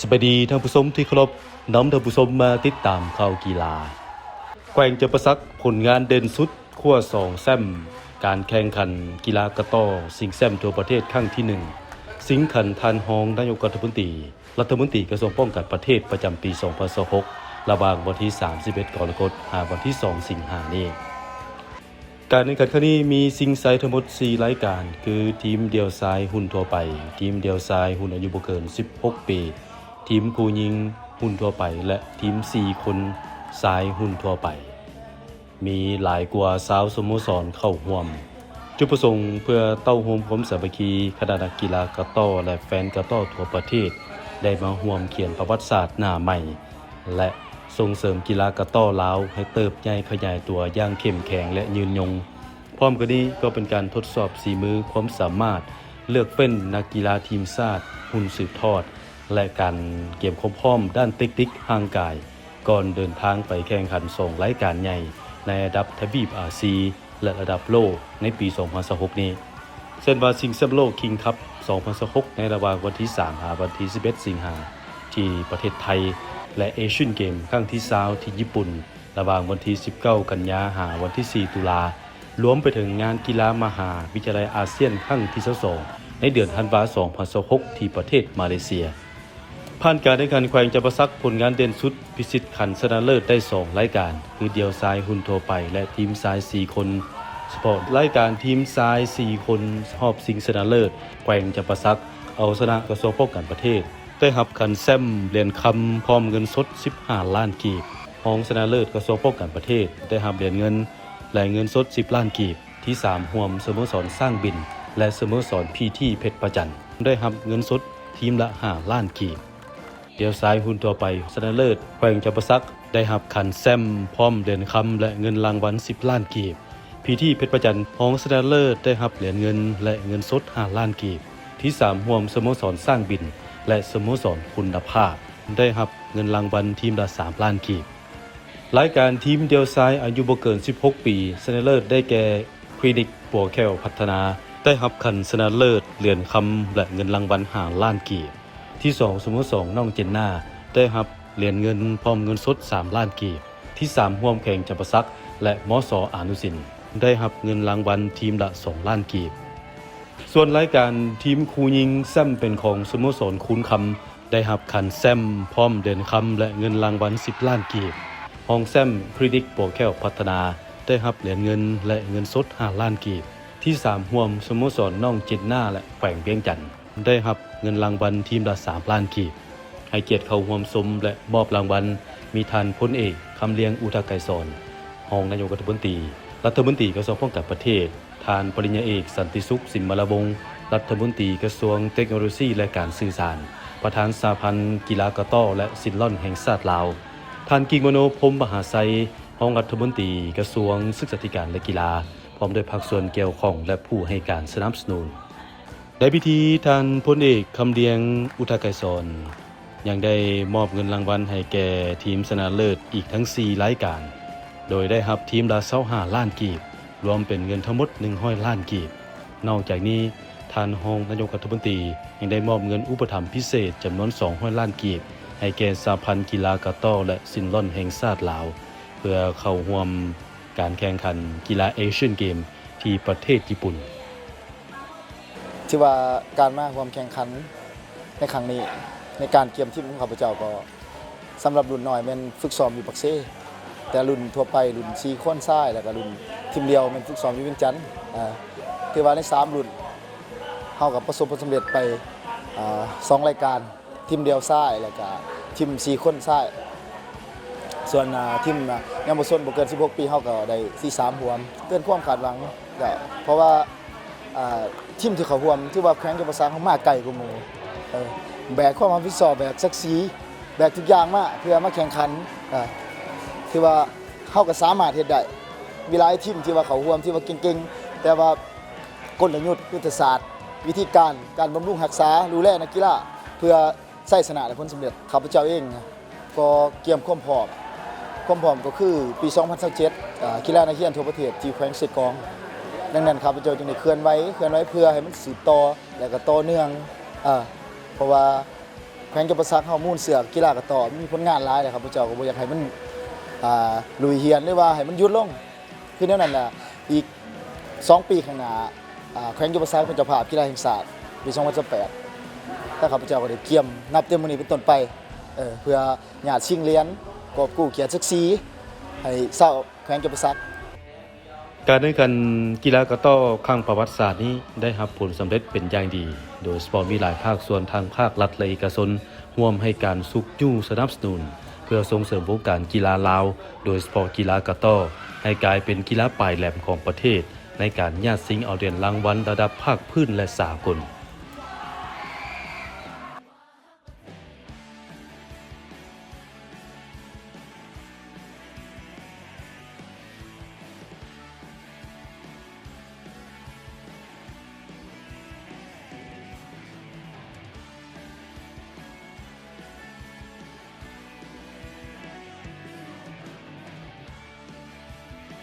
ສະບາຍດີທ່ານຜູ້ຊົມທີ່ເຄົາລົບ, ນຳທ່ານຜູ້ຊົມມາຕິດຕາມຂ່າວກິລາ. ແຂວງຈຳປາສັກ ຜົນງານເດັ່ນສຸດ ຄວ້າສອງແຊ້ມການແຂ່ງຂັນກິລາກະຕໍ້ຊິງແຊ້ມທົ່ວປະເທດຄັ້ງທີໜຶ່ງ ຊິງຂັນທ່ານຮອງນາຍົກລັດຖະມົນຕີ, ລັດຖະມົນຕີກະຊວງປ້ອງກັນປະເທດປະຈຳປີສອງພັນຊາວຫົກ ລະຫວ່າງວັນທີສາມສິບເອັດກໍລະກົດ ຫາວັນທີສອງສິງຫານີ້. ການແຂ່ງຂັນຄັ້ງນີ້ມີຊິງໄຊທັງໝົດສີ່ລາຍການ ຄື ທີມດ່ຽວຊາຍຮຸ່ນທົ່ວໄປ, ທີມດ່ຽວຊາຍຮຸ່ນອາຍຸບໍ່ເກີນສິບຫົກປີ, ທີມຜູ້ຍິງຮຸ່ນທົ່ວໄປ ແລະ ທີມສີ່ຄົນຊາຍຮຸ່ນທົ່ວໄປ. ມີຫຼາຍກວ່າຊາວສະໂມສອນເຂົ້າຮ່ວມ. ຈຸດປະສົງເພື່ອເຕົ້າໂຮມຄວາມສາມັກຄີ ຄະນະນັກກິລາກະຕໍ້ ແລະ ແຟນກະຕໍ້ທົ່ວປະເທດ ໄດ້ມາຮ່ວມຂຽນປະຫວັດສາດໜ້າໃໝ່ ແລະ ສົ່ງເສີມກິລາກະຕໍ້ລາວໃຫ້ເຕີບໃຫຍ່ຂະຫຍາຍຕົວຢ່າງເຂັ້ມແຂງ ແລະ ຍືນຍົງ. ພ້ອມກັນນີ້ກໍເປັນການທົດສອບສີມືຄວາມສາມາດ, ເລືອກເຟ້ນນັກກິລາທີມຊາດຮຸ່ນສືບທອດ ແລະ ການກຽມຄວາມພ້ອມດ້ານເຕັກນິກຮ່າງກາຍ ກ່ອນເດີນທາງໄປແຂ່ງຂັນສອງລາຍການໃຫຍ່ໃນລະດັບທະວີບອາຊີ ແລະ ລະດັບໂລກໃນປີສອງພັນຊາວຫົກນີ້. ເຊັ່ນວ່າ ຊິງແຊ້ມໂລກຄິງຄັບສອງພັນຊາວຫົກ ໃນລະຫວ່າງວັນທີສາມຫາວັນທີສິບເອັດສິງຫາ ທີ່ປະເທດໄທ ແລະ ເອຊຽນເກມຄັ້ງທີຊາວທີ່ຍີ່ປຸ່ນ ລະຫວ່າງວັນທີສິບເກົ້າກັນຍາຫາວັນທີສີ່ຕຸລາ, ລວມໄປເຖິງງານກິລາມະຫາວິທະຍາໄລອາຊຽນຄັ້ງທີຊາວສອງ ໃນເດືອນທັນວາສອງພັນຊາວຫົກ ທີ່ປະເທດມາເລເຊຍ. ຜ່ານການແຂ່ງຂັນແຂວງຈຳປາສັກ ຜົນງານເດັ່ນສຸດພິຊິດຂັນຊະນະເລີດໄດ້ສອງລາຍການ ຄື ດ່ຽວຊາຍຮຸ່ນທົ່ວໄປ ແລະ ທີມຊາຍສີ່ຄົນ. ສະເພາະລາຍການທີມຊາຍສີ່ຄົນຮອບຊິງຊະນະເລີດ, ແຂວງຈຳປາສັກເອົາຊະນະກະຊວງປ້ອງກັນປະເທດ ໄດ້ຮັບຂັນແຊ້ມຫຼຽນຄຳ ພ້ອມເງິນສົດສິບຫ້າລ້ານກີບ, ຮອງຊະນະເລີດກະຊວງປ້ອງກັນປະເທດ ໄດ້ຮັບຫຼຽນເງິນ ແລະ ເງິນສົດສິບລ້ານກີບ, ທີສາມຮ່ວມສະໂມສອນຊ້າງບິນ ແລະ ສະໂມສອນ ພີທີ ເພັດພະຈັນ ໄດ້ຮັບເງິນສົດທີມລະຫ້າລ້ານກີບ. ດ່ຽວຊາຍຮຸ່ນທົ່ວໄປ ຊະນະເລີດ ແຂວງຈຳປາສັກ ໄດ້ຮັບຂັນແຊ້ມພ້ອມຫຼຽນຄຳ ແລະ ເງິນລາງວັນສິບລ້ານກີບ, ພີທີ ເພັດພະຈັນ ຮອງຊະນະເລີດ ໄດ້ຮັບຫຼຽນເງິນ ແລະ ເງິນສົດຫ້າລ້ານກີບ, ທີສາມຮ່ວມສະໂມສອນຊ້າງບິນ ແລະ ສະໂມສອນຄຸນນະພາບ ໄດ້ຮັບເງິນລາງວັນທີມລະສາມລ້ານກີບ. ລາຍການທີມດ່ຽວຊາຍອາຍຸບໍ່ເກີນສິບຫົກປີ ຊະນະເລີດໄດ້ແກ່ ຄລີນິກປົວແກ້ວພັດທະນາ ໄດ້ຮັບຂັນຊະນະເລີດ, ຫຼຽນຄຳ ແລະ ເງິນລາງວັນຫ້າລ້ານກີບ. ທີສອງ ສະໂມສອນນ້ອງເຈນນາ ໄດ້ຮັບຫຼຽນເງິນພ້ອມເງິນສົດສາມລ້ານກີບ. ທີສາມຮ່ວມແຂວງຈຳປາສັກ ແລະ ມສ ອານຸສິນ ໄດ້ຮັບເງິນລາງວັນທີມລະສອງລ້ານກີບ. ສ່ວນລາຍການທີມຄູ່ຍິງ ແຊ້ມເປັນຂອງສະໂມສອນຄູນຄຳ ໄດ້ຮັບຂັນແຊ້ມພ້ອມຫຼຽນຄຳ ແລະ ເງິນລາງວັນສິບລ້ານກີບ, ຮອງແຊ້ມ ຄລີນິກປົວແກ້ວພັດທະນາ ໄດ້ຮັບຫຼຽນເງິນ ແລະ ເງິນສົດຫ້າລ້ານກີບ, ທີສາມຮ່ວມສະໂມສອນນ້ອງເຈນນາ ແລະ ແຂວງວຽງຈັນ ໄດ້ຮັບເງິນລາງວັນທີມລະສາມລ້ານກີບ. ໃຫ້ກຽດເຂົ້າຮ່ວມຊົມ ແລະ ມອບລາງວັນ ມີທ່ານພົນເອກ ຄຳລຽງ ອຸທະໄກສອນ ຮອງນາຍົກລັດຖະມົນຕີ, ລັດຖະມົນຕີກະຊວງປ້ອງກັນປະເທດ, ທ່ານປະລິນຍາເອກ ສັນຕິສຸກ ສິມມະລາວົງ ລັດຖະມົນຕີກະຊວງເຕັກໂນໂລຊີ ແລະ ການສື່ສານ, ປະທານສະຫະພັນກິລາກະຕໍ້ ແລະ ຊິນລອນແຫ່ງຊາດລາວ, ທ່ານ ກິກມະໂນ ພົມມະຫາໄຊ ຮອງລັດຖະມົນຕີກະຊວງສຶກສາທິການ ແລະ ກິລາ, ພ້ອມດ້ວຍພາກສ່ວນກ່ຽວຂ້ອງ ແລະ ຜູ້ໃຫ້ການສະໜັບສະໜູນ. ໃນພິທີ, ທ່ານພົນເອກ ຄຳລຽງ ອຸທະໄກສອນ ຍັງໄດ້ມອບເງິນລາງວັນໃຫ້ແກ່ທີມຊະນະເລີດອີກທັງສີ່ລາຍການ, ໂດຍໄດ້ຮັບທີມລະຊາວຫ້າລ້ານກີບ, ລວມເປັນເງິນທັງໝົດໜຶ່ງຮ້ອຍລ້ານກີບ. ນອກຈາກນີ້, ທ່ານຮອງນາຍົກລັດຖະມົນຕີຍັງໄດ້ມອບເງິນອຸປະຖຳພິເສດຈຳນວນສອງຮ້ອຍລ້ານກີບ ໃຫ້ແກ່ສະຫະພັນກິລາກະຕໍ້ ແລະ ຊິນລອນແຫ່ງຊາດລາວ ເພື່ອເຂົ້າຮ່ວມການແຂ່ງຂັນກິລາເອຊຽນເກມທີ່ປະເທດຍີ່ປຸ່ນ. ຖືວ່າການມາຮ່ວມແຂ່ງຂັນໃນຄັ້ງນີ້ ໃນການກຽມທີມຂອງຂ້າພະເຈົ້າກໍ ສຳລັບລຸ້ນນ້ອຍແມ່ນຝຶກຊ້ອມຢູ່ປາກເຊ, ແຕ່ລຸ້ນທົ່ວໄປ ລຸ້ນສີ່ຄົນຊາຍ ແລ້ວກໍລຸ້ນທີມດຽວແມ່ນຝຶກຊ້ອມຢູ່ວຽງຈັນ. ຖືວ່າໃນສາມລຸ້ນ ເຮົາກໍປະສົບຜົນສຳເລັດໄປສອງລາຍການ. ທີມດຽວຊາຍ ແລ້ວກະທີມສີ່ຄົນຊາຍ. ສ່ວນທີມເຍົາວະຊົນບໍ່ເກີນສິບຫົກປີ ເຮົາກໍໄດ້ທີສາມຮ່ວມ ເກີນຄວາມຄາດຫວັງ. ເພາະວ່າທີມທີ່ເຂົ້າຮ່ວມ ຖືວ່າແຂວງຈຳປາສັກເຮົາມາໄກກວ່າໝູ່, ແບກຄວາມຮັບຜິດຊອບ ແບກສັກສີ ແບກທຸກຢ່າງມາ ເພື່ອມາແຂ່ງຂັນ. ຖືວ່າເຮົາກໍສາມາດເຮັດໄດ້. ມີຫຼາຍທີມທີ່ວ່າເຂົ້າຮ່ວມ ທີ່ວ່າເກັ່ງໆ ແຕ່ວ່າ ກົນລະຍຸດ, ຍຸດທະສາດ, ວິທີການ, ການບຳລຸງຮັກສາ, ດູແລນັກກິລາ ເພື່ອໄຊຊະນະ ແລະ ຜົນສຳເລັດ. ຂ້າພະເຈົ້າເອງກໍກຽມຄວາມພ້ອມ, ຄວາມພ້ອມກໍຄືປີສອງພັນຊາວເຈັດ ອາ ກິລານັກຮຽນທົ່ວປະເທດທີ່ແຂວງເຊກອງ. ດັ່ງນັ້ນ ຂ້າພະເຈົ້າຈຶ່ງໄດ້ເຄື່ອນໄຫວ, ເຄື່ອນໄຫວເພື່ອໃຫ້ມັນສືບຕໍ່ ແລະ ກໍຕໍ່ເນື່ອງ, ເພາະວ່າ ແຂວງຈຳປາສັກເຮົາມູນເຊື້ອກິລາກະຕໍ້ ມີຜົນງານຫຼາຍແລ້ວ ຂ້າພະເຈົ້າກໍບໍ່ຢາກໃຫ້ມັນ ອ່າ ຫຼຸຍເຫື່ອຍ ຫຼືວ່າໃຫ້ມັນຢຸດລົງ. ຄືແນວນັ້ນລະ ອີກສອງປີຂ້າງໜ້າ ອ່າ ແຂວງຈຳປາສັກເປັນເຈົ້າພາບກິລາແຫ່ງຊາດປີສອງພັນຊາວແປດ ແລ້ວຂ້າພະເຈົ້າກໍໄດ້ກຽມນັບແຕ່ມື້ນີ້ເປັນຕົ້ນໄປ ເອີ ເພື່ອຍາດຊິງຫຼຽນ ກອບກູ້ກຽດສັກສີໃຫ້ຊາວແຂວງຈຳປາສັກ. ການແຂ່ງຂັນກິລາກະຕໍ້ຄັ້ງປະຫວັດສາດນີ້ ໄດ້ຮັບຜົນສຳເລັດເປັນຢ່າງດີ, ໂດຍສະເພາະມີຫຼາຍພາກສ່ວນທັງພາກລັດ ແລະ ເອກະຊົນ ຮ່ວມໃຫ້ການຊຸກຍູ້ສະໜັບສະໜູນ ເພື່ອສົ່ງເສີມວົງການກິລາລາວ, ໂດຍສະເພາະກິລາກະຕໍ້ ໃຫ້ກາຍເປັນກິລາປາຍແຫຼມຂອງປະເທດ ໃນການຍາດຊິງເອົາຫຼຽນລາງວັນລະດັບພາກພື້ນ ແລະ ສາກົນ.